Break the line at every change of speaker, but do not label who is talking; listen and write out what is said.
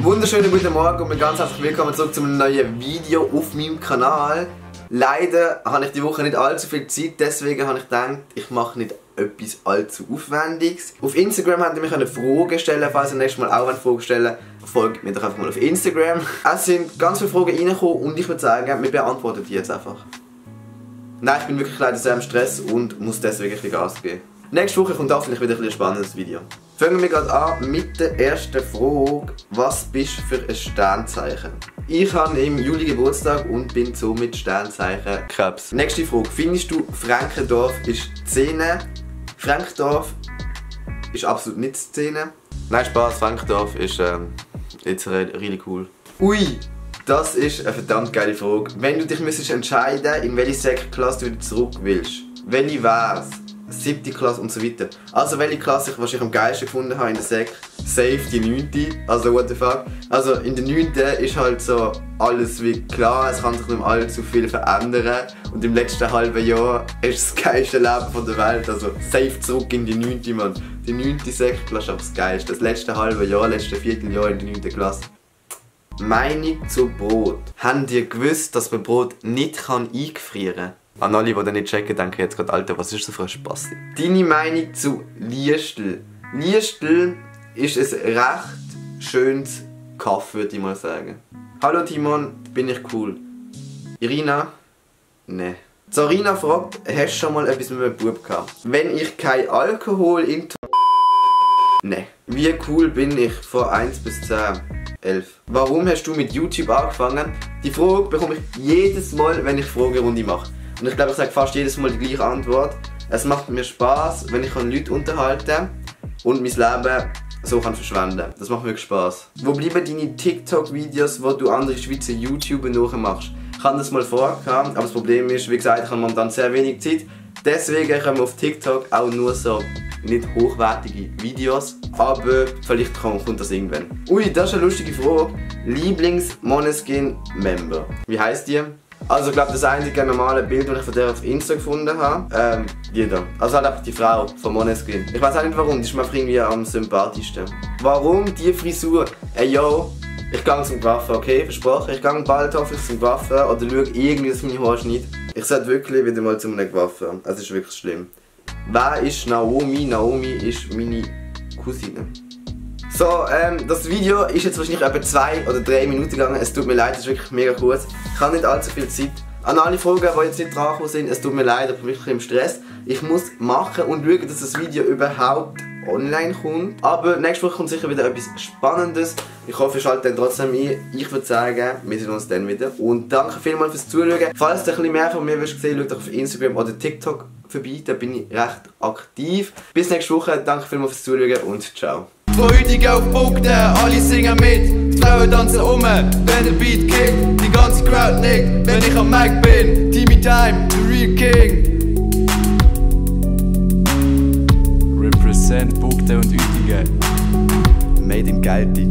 Wunderschönen guten Morgen und ganz herzlich willkommen zurück zu einem neuen Video auf meinem Kanal. Leider habe ich die Woche nicht allzu viel Zeit, deswegen habe ich gedacht, ich mache nicht etwas allzu Aufwendiges. Auf Instagram habt ihr mich eine Frage stellen, falls ihr nächstes Mal auch eine Frage stellen, folgt mir doch einfach mal auf Instagram. Es sind ganz viele Fragen reingekommen und ich würde sagen, wir beantworten die jetzt einfach. Nein, ich bin wirklich leider sehr im Stress und muss deswegen ein bisschen Gas geben. Nächste Woche kommt auch vielleicht wieder ein spannendes Video. Fangen wir gerade an mit der ersten Frage. Was bist du für ein Sternzeichen? Ich habe im Juli Geburtstag und bin somit Sternzeichen Krebs. Nächste Frage. Findest du Frankendorf ist Szene? Frankendorf ist absolut nicht Szene. Nein, Spaß, Frankendorf ist jetzt really cool. Ui! Das ist eine verdammt geile Frage. Wenn du dich entscheiden müsstest, in welche Sekklasse du wieder zurück willst, welche wär's? 7. Klasse und so weiter. Also welche Klasse ich wahrscheinlich am geilsten gefunden habe in der Sek? Safe die 9. Also what the fuck. Also in der 9. ist halt so alles wie klar, es kann sich nicht allzu viel verändern. Und im letzten halben Jahr ist das geilste Leben von der Welt. Also safe zurück in die 9. Mann. Die 9. Sekklasse ist einfach das geilste. Das letzte halbe Jahr, letzte Vierteljahr in der 9. Klasse. Meinung zu Brot. Habt ihr gewusst, dass man Brot nicht eingefrieren kann? An alle, die das nicht checken, denken jetzt gerade, Alter, was ist das für ein Spaß? Deine Meinung zu Liestel? Liestel ist ein recht schönes Kaffee, würde ich mal sagen. Hallo Timon, bin ich cool? Irina? Ne. Sarina fragt, hast du schon mal etwas mit einem Bub gehabt? Wenn ich kein Alkohol in... Ne. Wie cool bin ich von 1 bis 10? 11. Warum hast du mit YouTube angefangen? Die Frage bekomme ich jedes Mal, wenn ich Fragerunde mache. Und ich glaube, ich sage fast jedes Mal die gleiche Antwort. Es macht mir Spaß, wenn ich Leute unterhalten kann und mein Leben so verschwenden kann. Das macht mir wirklich Spaß. Wo bleiben deine TikTok-Videos, wo du andere Schweizer YouTuber nachmachst? Ich habe das mal vorgehabt, aber das Problem ist, wie gesagt, ich habe momentan sehr wenig Zeit. Deswegen kommen auf TikTok auch nur so nicht hochwertige Videos. Aber vielleicht kommt das irgendwann. Ui, das ist eine lustige Frage. Lieblings-Måneskin-Member. Wie heisst die? Also ich glaube, das einzige normale Bild, das ich von der auf Insta gefunden habe, jeder. Also halt einfach die Frau von Måneskin. Ich weiß auch nicht warum, die ist mir einfach irgendwie am sympathischsten. Warum die Frisur? Ey yo, ich gehe zum Coiffeur, okay? Versprochen, ich gehe bald hoffentlich zum Coiffeur oder schaue irgendwie, dass meine Haare schneidet. Ich sollte wirklich wieder mal zu einem Coiffeur. Es ist wirklich schlimm. Wer ist Naomi? Naomi ist meine Cousine. So, das Video ist jetzt wahrscheinlich etwa 2 oder 3 Minuten gegangen. Es tut mir leid, es ist wirklich mega kurz. Ich habe nicht allzu viel Zeit. An alle Fragen, die jetzt nicht dran sind, es tut mir leid, ich bin wirklich im Stress. Ich muss machen und schauen, dass das Video überhaupt online kommt. Aber nächste Woche kommt sicher wieder etwas Spannendes. Ich hoffe, ihr schaltet dann trotzdem ein. Ich würde sagen, wir sehen uns dann wieder. Und danke vielmals fürs Zuschauen. Falls du ein bisschen mehr von mir willst sehen, schau doch auf Instagram oder TikTok vorbei. Da bin ich recht aktiv. Bis nächste Woche. Danke vielmals fürs Zuschauen und ciao.
Von heute auf Punkte, alle singen mit. Die Frauen tanzen wenn der Beat kickt. Die ganze Crowd nickt, wenn ich am Mic bin. Timmy Time, the real king. Represent Punkte und Uetingen.
Made in Gelti.